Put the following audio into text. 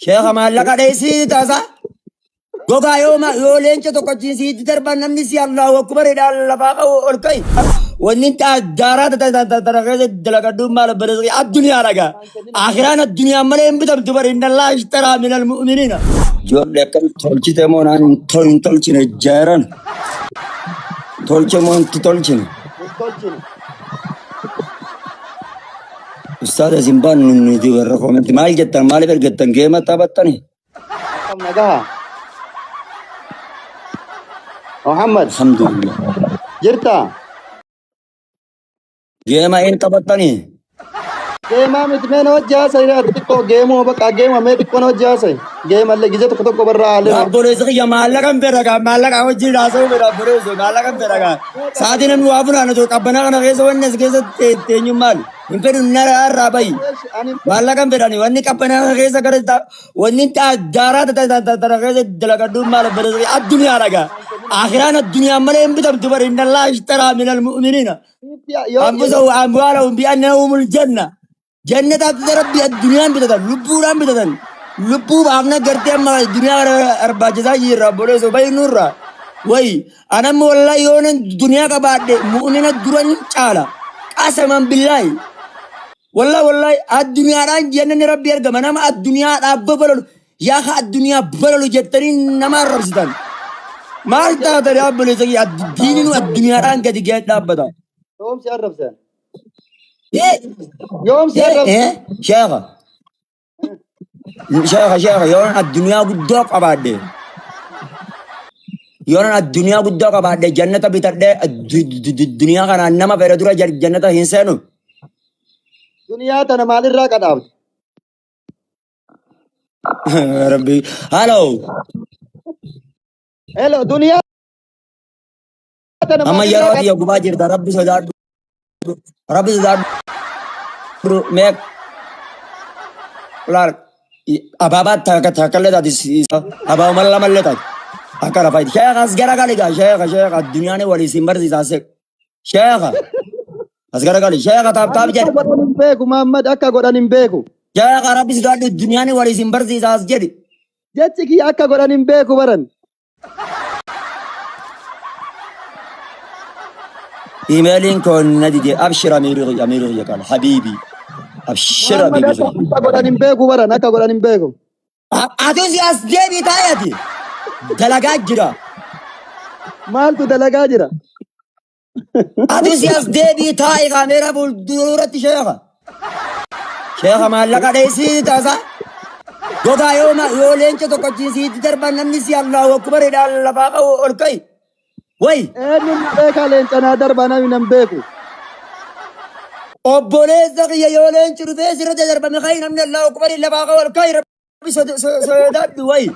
Sheekha maallaqa dheessii taasa. Gogaa yoo yoo leenca tokko achiin siitti darban namni si Allahu akbar jedhaan lafaa qabu ol ka'i. Wanni daaraa tana keessa dalagadhuun maal obboleessa addunyaa dhagaa. Akiraan addunyaa malee hin bitamtu bari inna Allah ishtaraa minal mu'miniina. Ijoollee akkam tolchite moo naan hin tolchine jeeran. Tolche moo hin tolchine. Hin tolchine. Ustaaza isin baan nuti warra koomenti maal jettan maaliif ergattan geema taphattani? Akkam nagaha? Muhammad Alhamdulillah. jirta? Geema hin taphattani? Geemaa miti mee na wajji haasa'i ati xiqqoo geemuma bakka geema mee xiqqoo na wajji haasa'i. Geemallee gizee tokko tokko barraa haalee. Obboleessi kiyya maallaqa hin fedha gaa maallaqa wajjin haasa'uu fedha obboleessu maallaqa hin fedha gaa. Sa'aatii namni waa funaanatu qabbanaa kana keessa wanni as keessa teenyu maali? Hin fedhu nara irraa bahi. Ani Maallaqa hin fedhani wanni qabbanaa kana keessa gara wanni daaraa tana keessa dalagadhuun maal obboleessi kiyya addunyaa dhagaa. Akiraan addunyaa malee hin bitamtu bari inna Allah ishtaraa minal mu'miniina. yoo Anfusahum amwaalahum bi anna lahumul janna. Jannataaf rabbi addunyaan bitatan lubbuudhaan bitatan lubbuu baafna gartee amma duniyaa kana barbaachisaa jirra obboleessoo bayi nurra wayi anamma wallahi yoonan duniyaa qabaadhe mu'mina duran caala qasaman billaahi wallahi wallahi addunyaadhaan jannanni rabbi argama nama addunyaadhaaf babalalu yaa ka addunyaa balalu jettanii nama arrabsitan maal taatan yaa obboleessa kiyya diininu addunyaadhaan gadi ga'ee dhaabbata. yoom si arrabsan? Eh, Yoom si eh, arrabsan? eh, sheekha. Sheekha sheekha yoon addunyaa guddoo qabaadhe yoon addunyaa guddoo qabaadhe jannata bitadhe duniyaa kanaan nama fedhe dura jannata hin seenu. Duniyaa tana maalirraa qadhaabde? Rabbi hello Hello duniyaa tana amma maalirraa yeroo ati gubaa jirta rabbi sodaadhu rabbi sodaadhu mee laal abaabaa takka takkallee taati abaabuma lamallee taati akka lafa sheekha as garagali gaa sheekha sheekha addunyaan walii sin barsiisaa seq sheekha as garagali sheekha taap taap Akka jedhi godhan hin beeku Muhammad akka godhan hin beeku. sheekha rabbi sodaadhu addunyaan walii sin barsiisaa as jedhi Jechi kiyya akka godhan hin beeku baran. Imeeliin koo na dide abshir amiiri kiyya amiiri kiyya qaala habiibi abshir Muhammad habiibi akka kiyya. akka godhan hin beeku baran akka godhan hin beeku. Atus as deebii taa'e ati dalagaa jira. Maaltu dalagaa jira? Atus as deebii taa'e kaameeraa fuulduratti sheekha. Sheekha maallaqa dheessii taasa. Gogaa yoo yoo leenca tokko achiin siitti darban namni si Allahu akbar jedhaan lafaa qabu ol ka'i. Wayi Eenyuun na beekaa leenca naa darba namni nan beeku. Obboleessa kiyya yoo leenci dhufee sirratti darbame ka'i namni Allahu akbar lafaa qabu ol ka'i rabbi sodaadhu wayi.